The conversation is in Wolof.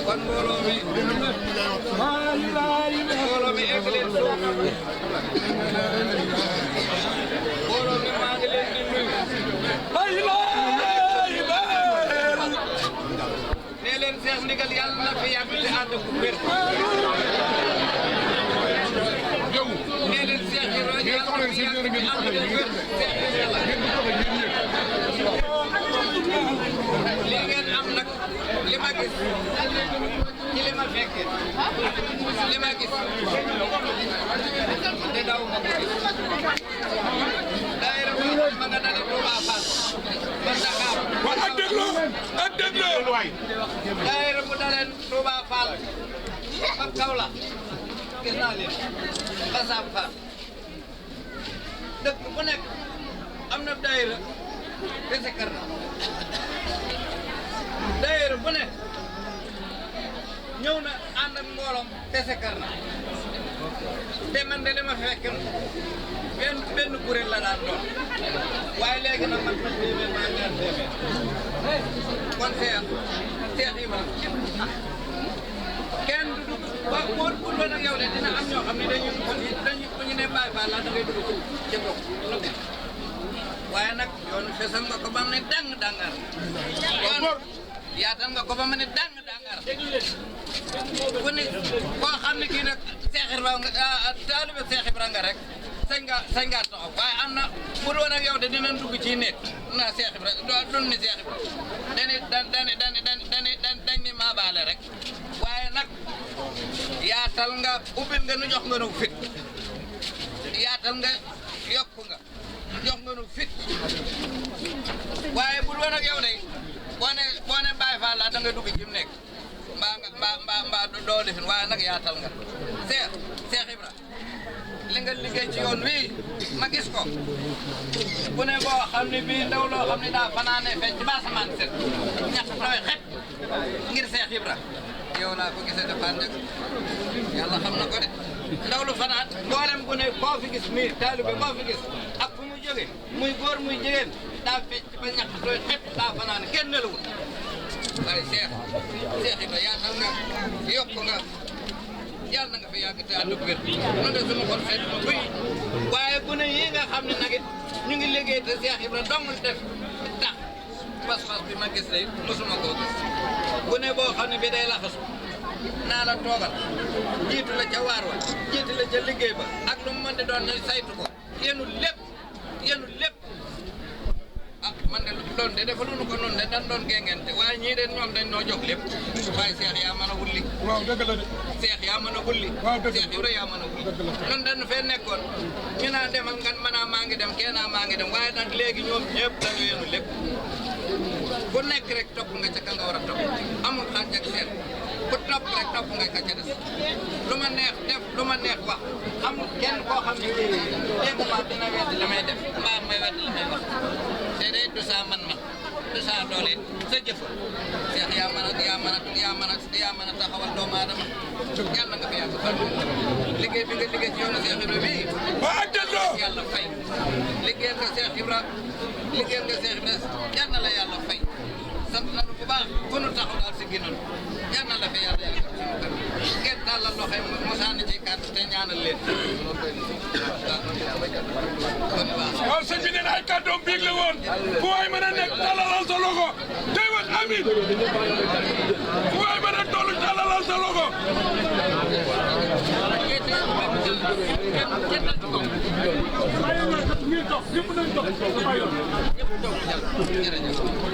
kon mbooloo mi egg leen mbooloo mi maa ngi leen di nuyu nee leen Seex ndigal yàlla na fi yàgg te ànd ku wér nee leen Seex yàlla na fi yàgg te ànd ku wér li ngeen am nag li ma gis ci li ma fekke li ma gis te daw ma ko gis daayira ma nga dale Touba Fall ba Dakar ak déglu daayira mu daleen Touba Fall ba Kaolack gis naa leen ba Sam Fall dëkk bu nekk am na daayira te sa kër na daayira bu nekk ñëw na ànd ak mbooloom te sa kër na te man de li ma fekk benn kuréel la daan doon waaye léegi nag man téeméer maa ngi téeméer kon Seex Ibra kenn du dugg ba bu doon ak yow de dina am ñoo xam ne dañu bu ñu ne Baay Faal la da ngay dugg ci bopp lu ne waaye nag yoonu fesal nga ko ba mu ne dang dangar yoon yaatal nga ko ba mu ne dang dangar ku ne koo xam ne kii nag Seex Ibra nga taalibe Seex Ibra nga rek sañ nga taxaw waaye am na bu doon ak yow de dinañ dugg ci nekk na Seex Ibra doon ni Seex Ibra dañ ni maa baale rek waaye nag yaatal nga ubbil nga nu jox nga nu fit yaatal nga yokku nga jox nga nu fit waaye bu doon ak yow de boo ne Baay Faal la da nga dugg ci mu nekk mbaa doo defin waaye nag yaatal nga Seex Ibra li nga liggéey ci yoon wi ma gis ko bu ne boo xam ne bii ndaw loo xam ne daa fanaane fecc ba asamaan set ñax tawee xet ngir Seex Ibra yow laa ko gisee dafa njëkk yàlla xam na ko de ndaw lu fanaan mboolem bu ne koo fi gis mii taalibe koo fi gis ak fu mu jóge muy góor muy jigéen daa fecc ba ñax tawee xet daa fanaane kenn nelawul waaye Seex Ibra yaatal nga yokku nga yàlla na nga fi yàgg te ànd ak wér man de sama xol seet ma bëy waaye bu ne yi nga xam ne nag it ñu ngi liggéey te Seex Ibra dong def tax pas-pas bi ma gis de mosuma koo gis bu ne boo xam ne bi day laxasu naa la toogal jiitu la ca waar wa jiitu la ca liggéey ba ak lu mu mën di doon ñuy saytu ko yenu lépp ah man de doon de defaluñu ko noonu de dañ doon géngente waaye ñii de ñoom dañ noo jox lépp waaye Seex yaa mën a wulli waaw dëgg la de Seex yaa mën a wulli Seex Ibra yaa mën a wulli noonu dañu fee nekkoon ñu naan dem ak ngan manaa maa ngi dem keenaa maa ngi dem waaye nag léegi ñoom ñëpp dañu yenu lépp ku nekk rek topp nga ca ka nga war a topp amul xaaj ak seet ku topp rek topp nga ka ca des lu ma neex def lu ma neex wax amul kenn koo xam ne dégg ma dina wedd li may def mbaa may wedd li may wax te day du saa man-man du saa doole it sa jëf Seex yaa mën a taxawal doomu aadama yàlla nga fi yàgg fan liggéey bi nga liggéey ci yoonu Seex Ibra bii yàlla fay liggéey nga Seex Ibra yal na la yàlla fay sant nañu bu baax fu nu taxaw daal si ginnoon yal na la fi yàlla yàgg suñu kër ngeen tàllal loxo mosaani ci kàddu te ñaanal leen waaw sëñ bi nee na ay kàddoom biig la woon fu waay mën a nekk tàllalal sa loxo tey wax amiin fu waay mën a tollu tàllalal sa loxo jërëjëf